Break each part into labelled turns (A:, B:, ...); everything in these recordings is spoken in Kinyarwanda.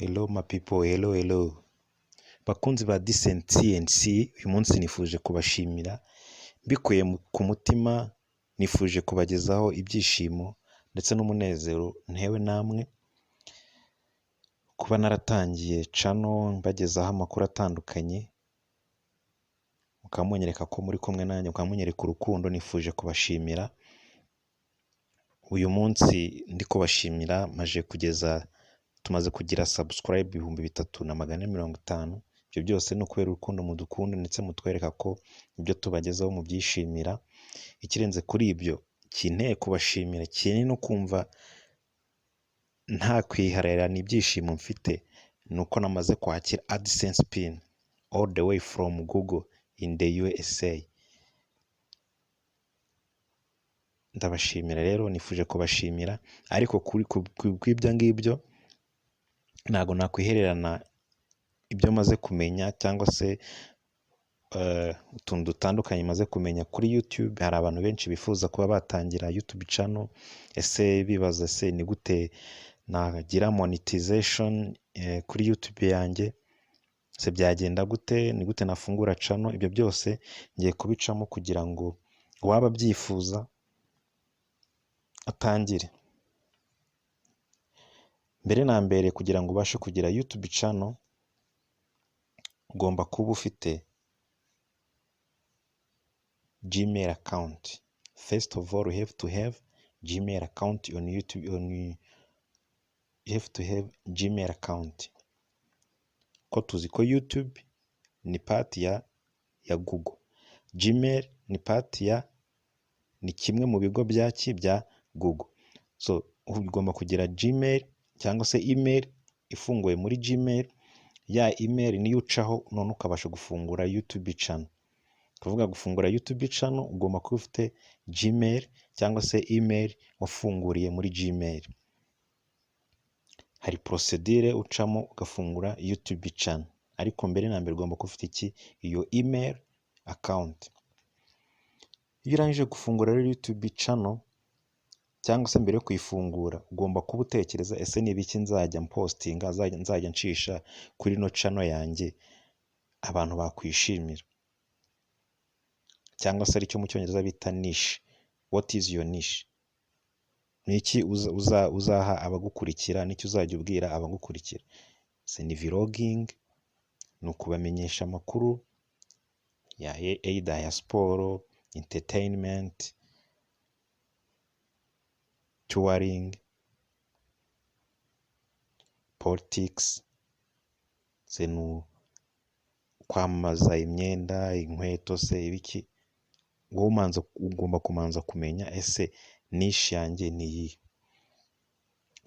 A: Hello my people, hello hello. Bakunzi ba Decent CNC, uyu munsi nifuje kubashimira mbikuye ku mutima, nifuje kubagezaho ibyishimo ndetse n'umunezero ntewe namwe, kuba naratangiye channel mbagezaho amakuru atandukanye, mukaba munyereka ko muri kumwe nanjye, mukaba munyereka urukundo, nifuje kubashimira. Uyu munsi ndi kubashimira, maje kugeza tumaze kugira subscribe 3450. Ibyo byose ni ukubera urukundo mudukunda ndetse mutwereka ko ibyo tubagezaho mubyishimira. Ikirenze kuri ibyo kinteye kubashimira kini no kumva nta kwiharira ibyishimo mfite, ni uko namaze kwakira AdSense pin all the way from Google in the USA. Ndabashimira rero, nifuje kubashimira, ariko kuri ibyo ngibyo ntabwo nakwihererana ibyo maze kumenya cyangwa se utuntu dutandukanye maze kumenya kuri YouTube. Hari abantu benshi bifuza kuba batangira YouTube channel, ese bibaza se ni gute nagira monetization kuri YouTube yanjye, se byagenda gute, ni gute nafungura channel? Ibyo byose ngiye kubicamo kugira ngo uwaba abyifuza atangire. Mbere na mbere, kugira ngo ubashe kugira YouTube channel, ugomba kuba ufite Gmail account. First of all, you have to have Gmail account on YouTube, on you have to have Gmail account. Ko tuzi ko YouTube ni part ya Google. Gmail ni part ya, ni kimwe mu bigo byaki bya Google. So ugomba kugira Gmail cyangwa se email ifunguye muri Gmail. Ya email niyo ucaho none ukabasha gufungura YouTube channel. Kuvuga gufungura YouTube channel, ugomba kuba ufite Gmail cyangwa se email wafunguriye muri Gmail. Hari procedure ucamo ugafungura YouTube channel, ariko mbere na mbere ugomba kuba ufite iki? Iyo email account. Iyo urangije gufungura rero YouTube channel, cyangwa se mbere yo kuyifungura, ugomba kuba utekereza: ese ni ibiki nzajya mpostinga, nzajya ncisha kuri ino channel yanjye abantu bakwishimira, cyangwa se aricyo mu Cyongereza bita niche? What is your niche? Ni iki uzaha abagukurikira? N'icyo uzajya ubwira abagukurikira? Se ni vlogging, ni ukubamenyesha amakuru ya either ya siporo, entertainment, touring, politics, se ni kwamamaza imyenda, inkweto se, ibiki? Wowe umanza ugomba kumanza kumenya: ese niche yanjye ni iyihe?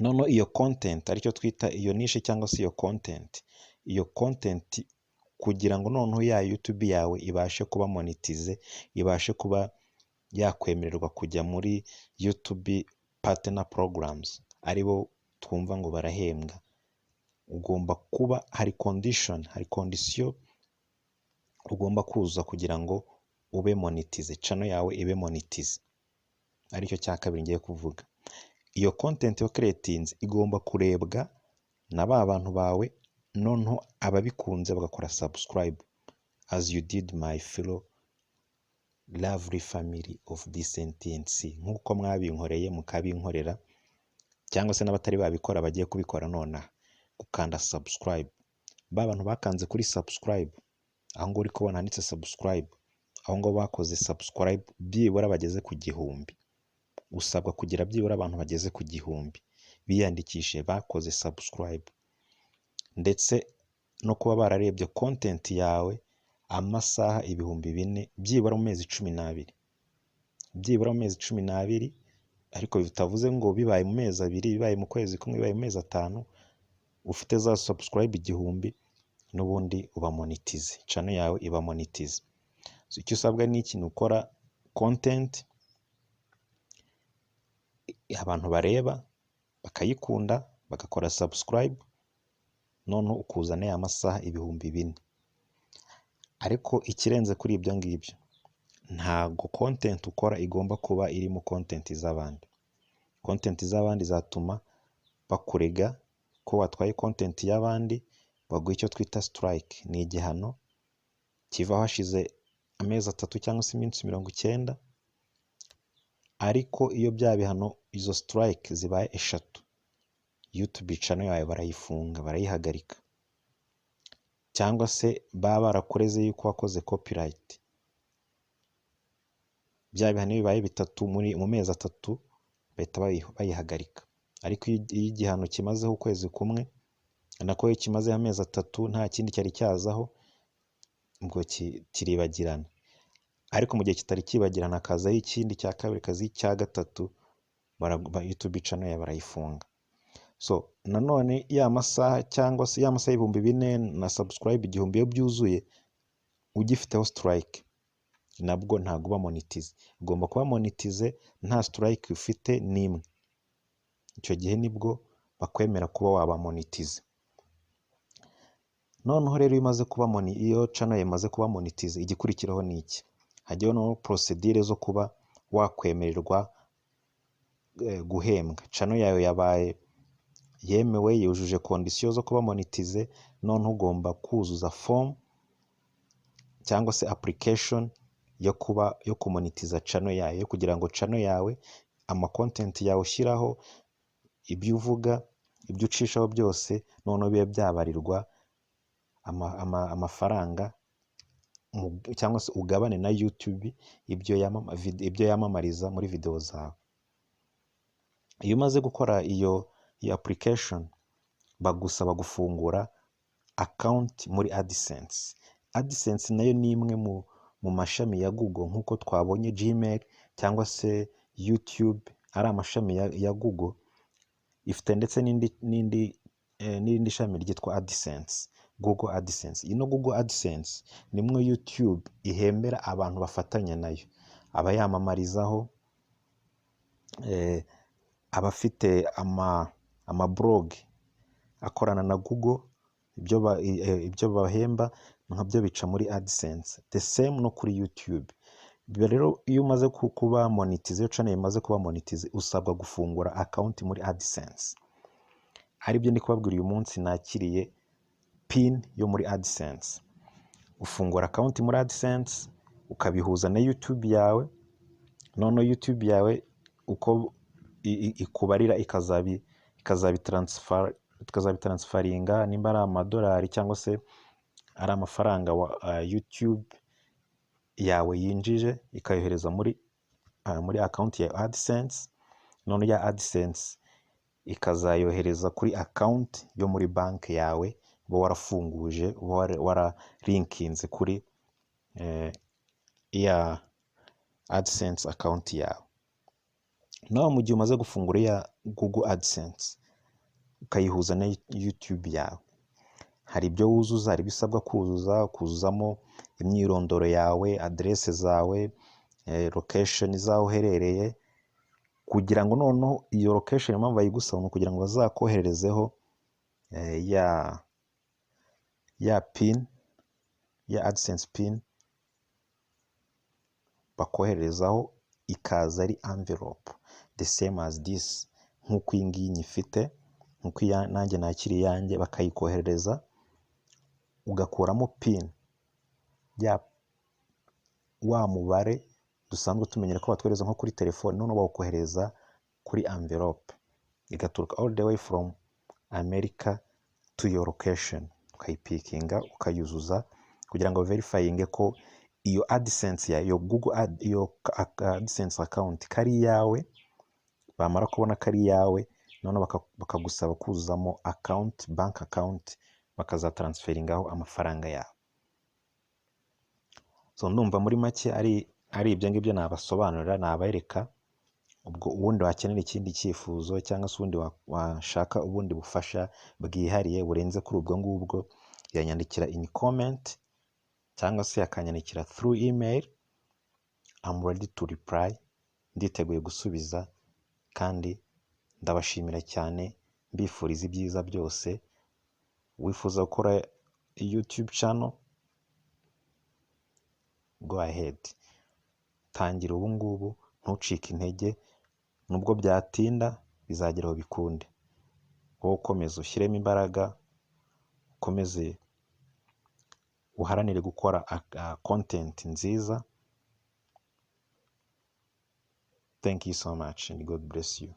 A: Noneho iyo content, aricyo twita iyo niche cyangwa se iyo content, iyo content kugira ngo noneho ya YouTube yawe ibashe kuba monetize, ibashe kuba yakwemererwa kujya muri YouTube Partner Programs, aribo twumva ngo barahembwa, ugomba kuba hari condition, hari condition ugomba kuzuza kugira ngo ube monetize, channel yawe ibe monetize, aricyo cya kabiri ngiye kuvuga. Iyo content wacreatinze igomba kurebwa na ba bantu bawe, noneho ababikunze bagakora subscribe, as you did, my fellow lovely family of Decent TNC, nk'uko mwabinkoreye mukabinkorera, cyangwa se n'abatari babikora bagiye kubikora nonaha, gukanda subscribe. Ba bantu bakanze kuri subscribe, aho ngaho uri kubona handitse subscribe, aho ngaho bakoze subscribe byibura bageze ku 1000. Usabwa kugira byibura abantu bageze ku 1000 biyandikishije bakoze subscribe, ndetse no kuba bararebye content yawe amasaha 4000 byibura mu mezi 12, byibura mu mezi 12. Ariko bitavuze ngo bibaye mu mezi 2, bibaye mu kwezi kumwe, bibaye mu mezi 5, ufite za subscribe 1000, n'ubundi uba monetize, channel yawe iba monetize. Icyo usabwa ni iki? Ni ukora content abantu bareba bakayikunda, bagakora subscribe, noneho ukuzana ya masaha 4000. Ariko ikirenze kuri ibyo ngibyo, ntago content ukora igomba kuba irimo content z'abandi. Content z'abandi zatuma bakurega. ko watwaye content y'abandi, baguha icyo twita strike. Ni igihano kivaho hashize amezi 3 cyangwa se iminsi 90. Ariko iyo bya bihano, izo strike zibaye eshatu, YouTube channel yawe barayifunga, barayihagarika, cyangwa se baba barakureze yuko wakoze copyright. Bya bihano iyo bibaye bitatu mu mezi 3, bahita bayihagarika. Ariko iyo igihano kimazeho ukwezi kumwe, nako iyo kimazeho amezi 3 nta kindi cyari cyazaho, ubwo kiribagirana. Ariko mu gihe kitari kibagirana hakazaho ikindi cya kabiri, hakazaho icya gatatu, YouTube channel yawe barayifunga. So nanone ya masaha cyangwa se ya masaha 4000 na subscribe 1000, iyo byuzuye ugifiteho strike, nabwo ntabwo uba monetize. Ugomba kuba monetize nta strike ufite n'imwe. Icyo gihe nibwo bakwemera kuba waba monetize. Noneho rero iyo umaze kuba iyo channel imaze kuba monetize, igikurikiraho ni iki? Hajyaho noneho procedure zo kuba wakwemererwa guhembwa. Channel yawe yabaye yemewe, yujuje condition zo kuba monetize, noneho ugomba kuzuza form cyangwa se application yo kuba yo kumonetiza channel yawe, kugira ngo channel yawe, ama content yawe ushyiraho, ibyo uvuga, ibyo ucishaho byose, noneho bibe byabarirwa amafaranga cyangwa se ugabane na YouTube ibyo yamamariza muri video zawe. Iyo umaze gukora iyo application, bagusaba gufungura account muri AdSense. AdSense nayo ni imwe mu mashami ya Google, nk'uko twabonye Gmail cyangwa se YouTube ari amashami ya Google. Ifite ndetse n'irindi shami ryitwa AdSense, Google AdSense. Ino Google AdSense nimwo YouTube ihembera abantu bafatanya nayo, abayamamarizaho, abafite ama blog akorana na Google, ibyo bahemba nkabyo bica muri AdSense. The same no kuri YouTube. Rero iyo umaze kuba monetize, iyo channel imaze kuba monetize, usabwa gufungura account muri AdSense, aribyo ndi kubabwira uyu munsi. Nakiriye PIN yo muri AdSense. Ufungura account muri AdSense, ukabihuza na YouTube yawe, noneho YouTube yawe uko ikubarira ikazabitransferinga, nimba ari amadolari cyangwa se ari amafaranga wa YouTube yawe yinjije, ikayohereza muri account ya AdSense. None ya AdSense ikazayohereza kuri account yo muri banki yawe uba warafunguje, uba waralinkinze kuri ya AdSense account yawe. Nawe mu gihe umaze gufungura ya Google AdSense, ukayihuza na YouTube yawe, hari ibyo wuzuza, hari ibyo usabwa kuzuza, kuzuzamo imyirondoro yawe, aderese zawe, location z'aho uherereye, kugira ngo noneho iyo location, impamvu bayigusaba ni ukugira ngo bazakohererezeho ya PIN, ya AdSense PIN bakohererezaho, ikaza ari envelope the same as this, nk'uko iyi ngiyi nyifite, nk'uko nanjye nakiriye iyanjye. Bakayikoherereza, ugakuramo PIN ya wa mubare dusanzwe tumenyera ko batwohereza nko kuri telefone, noneho bawukohereza kuri envelope, igaturuka all the way from America to your location, ukayipickinga, ukayuzuza kugira ngo verifyinge ko iyo AdSense ya iyo Google Ad, iyo AdSense account ko ari iyawe. Bamara kubona ko ari iyawe, noneho bakagusaba kuzuzamo account, bank account, bakazatransferingaho amafaranga yawe. So ndumva muri make ari ibyo ngibyo nabasobanurira, nabereka. Ubwo ubundi wakenera ikindi cyifuzo cyangwa se ubundi washaka ubundi bufasha bwihariye burenze kuri ubwo ngubwo, yanyandikira in comment cyangwa se akanyandikira through email. I'm ready to reply, nditeguye gusubiza, kandi ndabashimira cyane, mbifuriza ibyiza byose. Wifuza gukora YouTube channel, go ahead, tangira ubu ngubu, ntucike intege, nubwo byatinda bizagera aho bikunde. Wowe ukomeza ushyiremo imbaraga, ukomeze uharanire gukora content nziza. Thank you so much and God bless you.